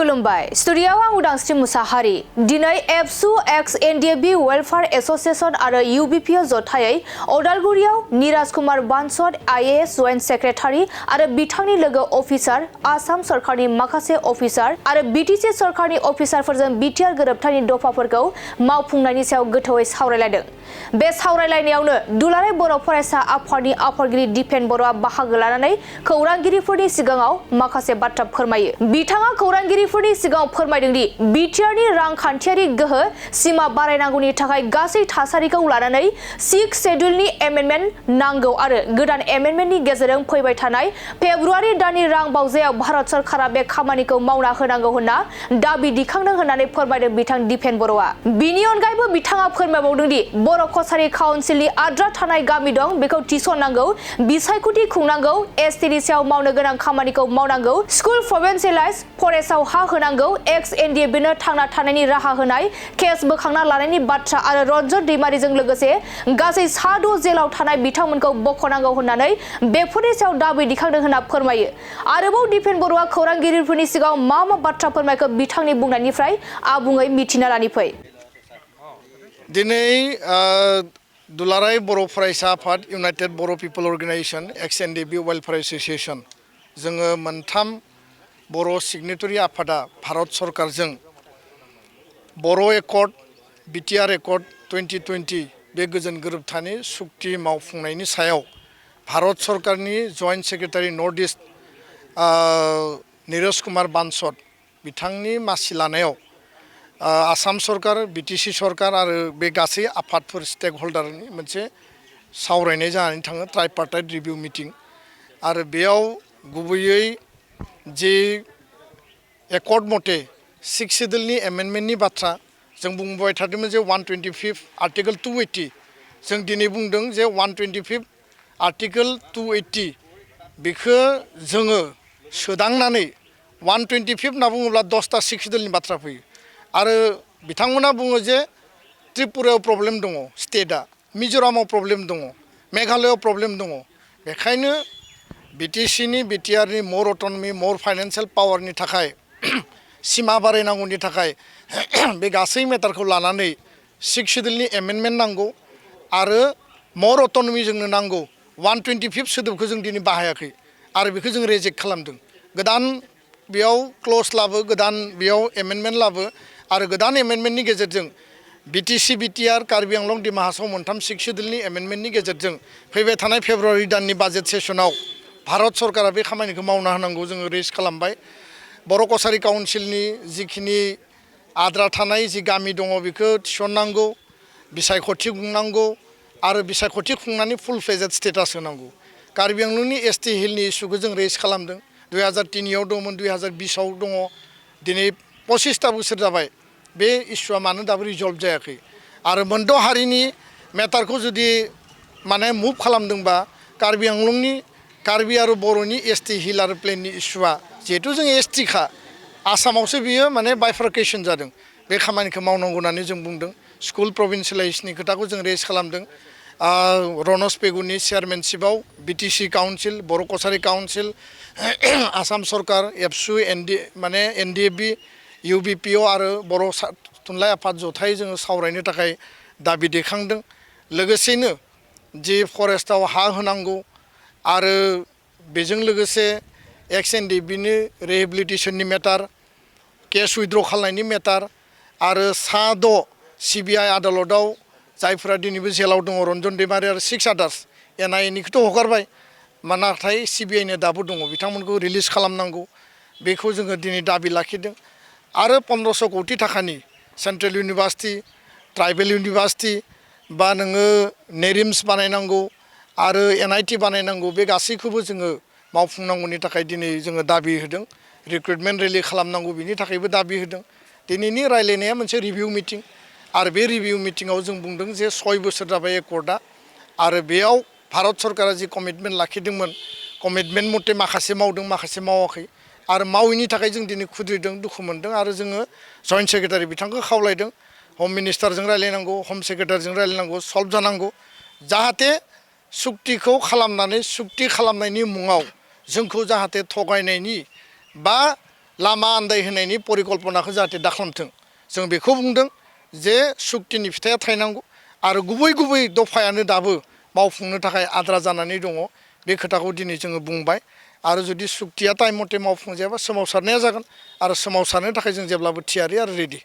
खुलुमबाय स्टुडिय'आव आं उदांस्रि मुसाहारि दिनै ABSU Ex-NDFB वेलफेयार एसोसिएशन आरो UBPO जथायै अदालगुरियाव Niraj Kumar Bansod IAS joint secretary आरो बिथांनि लोगो अफिसार आसाम सरकारनि माखासे अफिसार आरो BTC सरकारनि अफिसारफोरजों बिटिआर गोरोबथानि दफाफोरखौ मावफुंनायनि सायाव गोथौयै सावरायलायदों। बे सावरायलायनायावनो दुलाराय बर' फरायसा आफादनि आफादगिरि दिपेन बर'आ बाहागो लानानै खौरांगिरिफोरनि सिगाङाव माखासे बाथ्रा फोरमायो। बिथाङा खौरांगिरिफोरनि सिगाङाव फोरमायदों दि बिटिआरनि रांखान्थियारि गोहो सीमा बारायनांगौनि थाखाय गासै थासारिखौ लानानै 6 शेड्यूलनि एमेन्डमेन्ट नांगौ आरो गोदान एमेन्डमेन्टनि गेजेरजों फैबाय थानाय फेब्रुवारि दाननि रां बावजायाव भारत सरकारा बे खामानिखौ मावना होनांगौ होनना दाबि दिखांदों होननानै फोरमायदों बिथां दिपेन बर'आ। बिनि अनगायैबो बिथाङा फोरमायबावदों दि बर' कसारी काउन्सिलनि आद्रा थानाय गामि दं बेखौ थिसननांगौ, बिसायख'थि खुंनांगौ, एसटिनि सायाव मावनो गोनां खामानिखौ मावनांगौ, स्कुल प्रभिन्सियेलाइज फरेस्टआव हा होनांगौ, Ex-NDFBनो थांना थानायनि राहा होनाय, केस बोखांना लानायनि बाथ्रा आरो रन्जन दैमारिजों लोगोसे गासै 6 जेलाव थानाय बिथांमोनखौ बख'नांगौ होननानै बेफोरनि सायाव दाबि दिखांदों होनना फोरमायो। आरोबाव दिपेन बर'आ खौरांगिरिफोरनि सिगाङाव मा बाथ्रा फोरमायखो बिथांनि बुंनायनिफ्राय आबुङै मिथिना लानि फै। दिनै दुलाराय बर' फरायसा आफाद United Boro' People Organization Ex-NDFB welfare association जोङो मोनथाम बर' सिगनेटरि आफादा भारत सरकारजों बर' एकर्ड बिटिआर एकर्ड 2020 बे गोजोन गोरोबथानि सुक्ति मावफुंनायनि सायाव भारत सरकारनि joint secretary North East Neeraj Kumar Bansod बिथांनि मासि लानायाव आसाम सरकार BTC सरकार आरो बे गासै आफादफोर स्टेक होल्डारनि मोनसे सावरायनाय जानानै थाङो ट्राइपार्टाइट रिभिउ मिटिं आरो बेयाव गुबैयै जे एकर्ड मथे 6 शेड्यूलनि एमेन्डमेन्टनि बाथ्रा जों बुंबाय थादोंमोन जे 125 आर्टिकल 280 जों दिनै बुंदों जे 125 आर्टिकल 280 बेखौ जोङो सोदांनानै 125 होनना बुङोब्ला 10टा 6 शेड्यूलनि बाथ्रा फैयो आरो बिथांमोना बुङो जे त्रिपुरायाव प्रब्लेम दङ स्टेटआ, मिजोरामाव प्रब्लेम दङ, मेघालयआव प्रब्लेम दङ। बेखायनो BTCनि बिटिआरनि मर अट'नमि मर फाइनान्सियेल पावारनि थाखाय सीमा बारायनांगौनि थाखाय बे गासै मेटारखौ लानानै 6 शेड्यूलनि एमेन्डमेन्ट नांगौ आरो मर अट'नमि जोंनो नांगौ। 125 सोदोबखौ जों दिनै बाहायाखै आरो बेखौ जों रिजेक्ट खालामदों। गोदान बेयाव क्ल'ज लाबो, गोदान बेयाव एमेन्डमेन्ट लाबो आरो गोदान एमेन्डमेन्टनि गेजेरजों BTC बिटिआर कार्बि आंलं दिमा हासाव मोनथाम 6 शेड्यूलनि एमेन्डमेन्टनि गेजेरजों फैबाय थानाय फेब्रुवारि दाननि बाजेट सेसनाव भारत सरकारा बे खामानिखौ मावना होनांगौ जोङो रेज खालामबाय। बर' कसारी काउन्सिलनि जिखिनि आद्रा थानाय जि गामि दङ बेखौ थिसननांगौ, बिसायख'थि खुंनांगौ आरो बिसायख'थि खुंनानै फुल फ्लेजेड स्टेटास होनांगौ। कार्बि आंलंनि ST हिलनि इस्युखौ जों रेज खालामदों। 2003आव दंमोन, 2020आव दङ, दिनै 25टा बोसोर जाबाय। बे इस्युआ मानो दाबो रिजल्भ जायाखै आरो मोनद' हारिनि मेटारखौ जुदि माने मुभ खालामदोंबा कार्बि आंलंनि कार्बि आरो बर'नि ST हिल आरो प्लेननि इस्युआ जिहेथु जों ST खा आसामावसो बियो माने बाइफार्केसन जादों। बे खामानिखौ मावनांगौ होननानै जों बुंदों। स्कुल प्रभिन्सियेलाइजेसननि खोथाखौ जों रेज खालामदों। रनस पेगुनि चेयारमेनशिपआव BTC काउन्सिल, बर' कसारी काउन्सिल, आसाम सरकार, ABSU माने NDFB, UBPO आरो बर' थुनलाइ आफाद जथायै जोङो सावरायनो थाखाय दाबि दैखांदों। लोगोसेनो जि फरेस्टआव हा होनांगौ आरो बेजों लोगोसे Ex-NDFBनि रिहेबिलिटेसननि मेटार, केस उइथड्र खालामनायनि मेटार आरो 6 CBI आदालतआव जायफोरा दिनैबो जेलाव दङ रन्जन दैमारि आरो 6 आदार्स NIAनिखौथ' हगारबाय नाथाय CBIनि दाबो दङ, बिथांमोनखौ रिलिज खालामनांगौ बेखौ जोङो दिनै दाबि लाखिदों। आरो 1500 कौटि थाखानि सेन्ट्रेल इउनिभार्सिटि, ट्राइबेल इउनिभार्सिटि बा नोङो नेरिम्स बानायनांगौ आरो NIT बानायनांगौ बे गासैखौबो जोङो मावफुंनांगौनि थाखाय दिनै जोङो दाबि होदों। रिक्रुटमेन्ट रेलि खालामनांगौ बिनि थाखायबो दाबि होदों। दिनैनि रायलायनाया मोनसे रिभिउ मिटिं आरो बे रिभिउ मिटिङाव जों बुंदों जे 6 बोसोर जाबाय एकर्डआ आरो बेयाव भारत सरकारा जि कमिटमेन्ट लाखिदोंमोन कमिटमेन्ट मथे माखासे मावदों माखासे मावाखै आरो मावैनि थाखाय जों दिनै खुद्रिदों, दुखु मोनदों आरो जोङो जइन्ट सेक्रेटारि बिथांखौ खावलायदों हम मिनिस्टारजों रायलायनांगौ, हम सेक्रेटारिजों रायलायनांगौ, सल्भ जानांगौ जाहाथे सुक्तिखौ खालामनानै सुक्ति खालामनायनि मुङाव जोंखौ जाहाथे थगायनायनि बा लामा आन्दायहोनायनि परिकल्पनाखौ जाहाथे दाखालामथों जों बेखौ बुंदों जे सुक्तिनि फिथाइया थायनांगौ आरो गुबै गुबै दफायानो दाबो मावफुंनो थाखाय आद्रा जानानै दङ बे खोथाखौ दिनै जोङो बुंबाय आरो जुदि सुक्तिया टाइम मथे मावफुंजायाबा सोमावसारनाया जागोन आरो सोमावसारनो थाखाय जों जेब्लाबो थियारि आरो रेडि